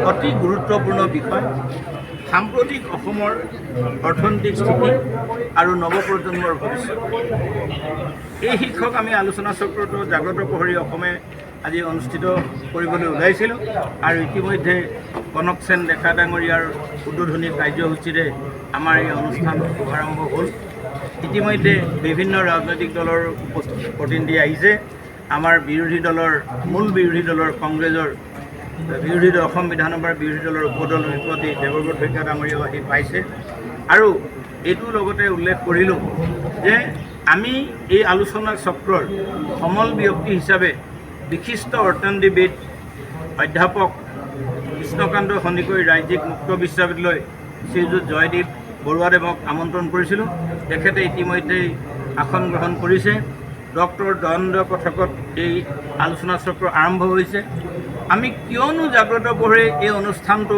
অতি গুৰুত্বপূৰ্ণ বিষয়, সাম্প্ৰতিক অসমৰ অৰ্থনৈতিক স্থিতি আৰু নৱপ্ৰজন্মৰ ভৱিষ্যত। এই শীৰ্ষক আমি আলোচনা চক্ৰটো জাগ্ৰত প্ৰহৰী অসমে আজি অনুষ্ঠিত কৰিবলৈ ওলাইছিলোঁ আৰু ইতিমধ্যে কনকসেন ডেকা ডাঙৰীয়াৰ উদ্বোধনী কাৰ্যসূচীৰে আমাৰ এই অনুষ্ঠান শুভাৰম্ভ হ'ল। ইতিমধ্যে বিভিন্ন ৰাজনৈতিক দলৰ উপস্থিত প্ৰতিনিধি আহিছে। আমাৰ বিৰোধী দলৰ, মূল বিৰোধী দলৰ কংগ্ৰেছৰ বিৰোধী দল, অসম বিধানসভাৰ বিৰোধী দলৰ উপদল সভাপতি দেৱব্ৰত শইকীয়া ডাঙৰীয়াও আহি পাইছে। আৰু এইটো লগতে উল্লেখ কৰিলোঁ যে আমি এই আলোচনা চক্ৰৰ সমল ব্যক্তি হিচাপে বিশিষ্ট অৰ্থনীতিবিদ অধ্যাপক, কৃষ্ণকান্ত সন্দিকৈ ৰাজ্যিক মুক্ত বিশ্ববিদ্যালয়, শ্ৰীযুত জয়দীপ বৰুৱাদেৱক আমন্ত্ৰণ কৰিছিলোঁ। তেখেতে ইতিমধ্যেই আসন গ্ৰহণ কৰিছে। ডক্টৰ দয়ানন্দ পাঠকত এই আলোচনা চক্ৰ আৰম্ভ হৈছে। আমি কিয়নো জাগ্ৰত প্ৰহৰী এই অনুষ্ঠানটো,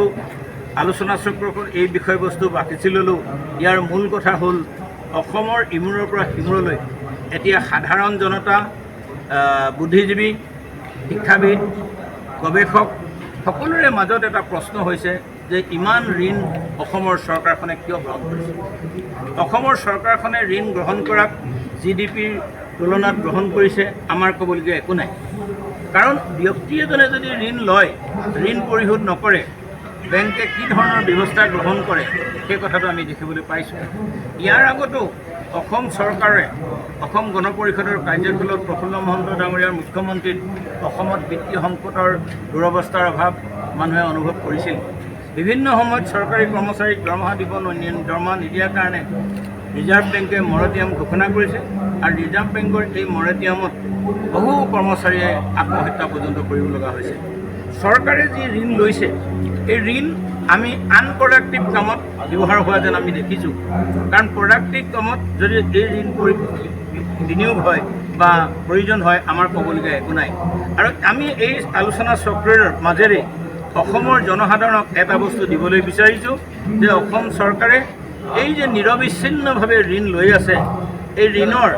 আলোচনা চক্ৰখন এই বিষয়বস্তু বাছি ল'লোঁ, ইয়াৰ মূল কথা হ'ল অসমৰ ইমূৰৰ পৰা সিমূৰলৈ এতিয়া সাধাৰণ জনতা, বুদ্ধিজীৱী, শিক্ষাবিদ, গৱেষক সকলোৰে মাজত এটা প্ৰশ্ন হৈছে যে ইমান ঋণ অসমৰ চৰকাৰখনে কিয় গ্ৰহণ কৰিছে? অসমৰ চৰকাৰখনে ঋণ গ্ৰহণ কৰাত জিডিপিৰ তুলনাত গ্ৰহণ কৰিছে, আমাৰ ক'বলগীয়া একো নাই। কাৰণ ব্যক্তি এজনে যদি ঋণ লয়, ঋণ পৰিশোধ নকৰে, বেংকে কি ধৰণৰ ব্যৱস্থা গ্ৰহণ কৰে সেই কথাটো আমি দেখিবলৈ পাইছোঁ। ইয়াৰ আগতো অসম চৰকাৰে অসম গণ পৰিষদৰ কাৰ্যকালত প্ৰফুল্ল মহন্ত ডাঙৰীয়াৰ মুখ্যমন্ত্ৰীত অসমত বিত্তীয় সংকটৰ দুৰৱস্থাৰ অভাৱ মানুহে অনুভৱ কৰিছিল। বিভিন্ন সময়ত চৰকাৰী কৰ্মচাৰীক দৰমহা দিব দৰমহা নিদিয়াৰ কাৰণে ৰিজাৰ্ভ বেংকে মৰটিয়াম ঘোষণা কৰিছে আৰু ৰিজাৰ্ভ বেংকৰ এই মৰটিয়ামত বহু কৰ্মচাৰীয়ে আত্মহত্যা পৰ্যন্ত কৰিব লগা হৈছে। চৰকাৰে যি ঋণ লৈছে, এই ঋণ আমি আনপ্ৰডাক্টিভ কামত ব্যৱহাৰ হোৱা যেন আমি দেখিছোঁ। কাৰণ প্ৰডাক্টিভ কামত যদি এই ঋণ বিনিয়োগ হয় বা প্ৰয়োজন হয়, আমাৰ ক'বলগীয়া একো নাই। আৰু আমি এই আলোচনা চক্ৰৰ মাজেৰে অসমৰ জনসাধাৰণক এটা বস্তু দিবলৈ বিচাৰিছোঁ যে অসম চৰকাৰে এই যে নিৰবিচ্ছিন্নভাৱে ঋণ লৈ আছে, এই ঋণৰ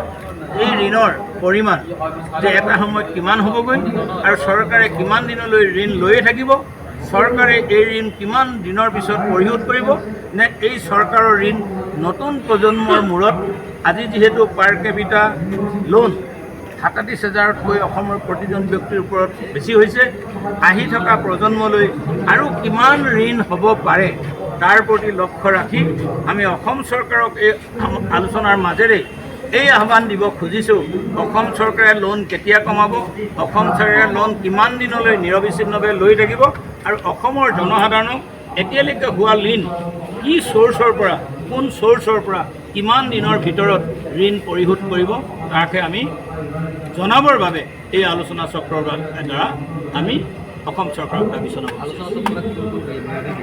পৰিমাণ যে এটা সময়ত কিমান হ'বগৈ আৰু চৰকাৰে কিমান দিনলৈ ঋণ লৈয়ে থাকিব, চৰকাৰে এই ঋণ কিমান দিনৰ পিছত পৰিশোধ কৰিব, নে এই চৰকাৰৰ ঋণ নতুন প্ৰজন্মৰ মূৰত, আজি যিহেতু পাৰ কেপিটা লোন 37 হাজাৰতকৈ অসমৰ প্ৰতিজন ব্যক্তিৰ ওপৰত বেছি হৈছে, আহি থকা প্ৰজন্মলৈ আৰু কিমান ঋণ হ'ব পাৰে, তাৰ প্ৰতি লক্ষ্য ৰাখি আমি অসম চৰকাৰক এই আলোচনাৰ মাজেৰে এই আহ্বান দিব খুজিছোঁ, অসম চৰকাৰে লোন কেতিয়া কমাব, অসম চৰকাৰে লোন কিমান দিনলৈ নিৰবিচ্ছিন্নভাৱে লৈ থাকিব আৰু অসমৰ জনসাধাৰণক এতিয়ালৈকে হোৱা ঋণ কি চ'ৰ্চৰ পৰা, কোন চ'ৰ্চৰ পৰা কিমান দিনৰ ভিতৰত ঋণ পৰিশোধ কৰিব, তাকে আমি জনাবৰ বাবে এই আলোচনা চক্ৰৰ দ্বাৰা আমি অসম চৰকাৰক দাবী জনাব। আলোচনা চক্ৰত কোন কোন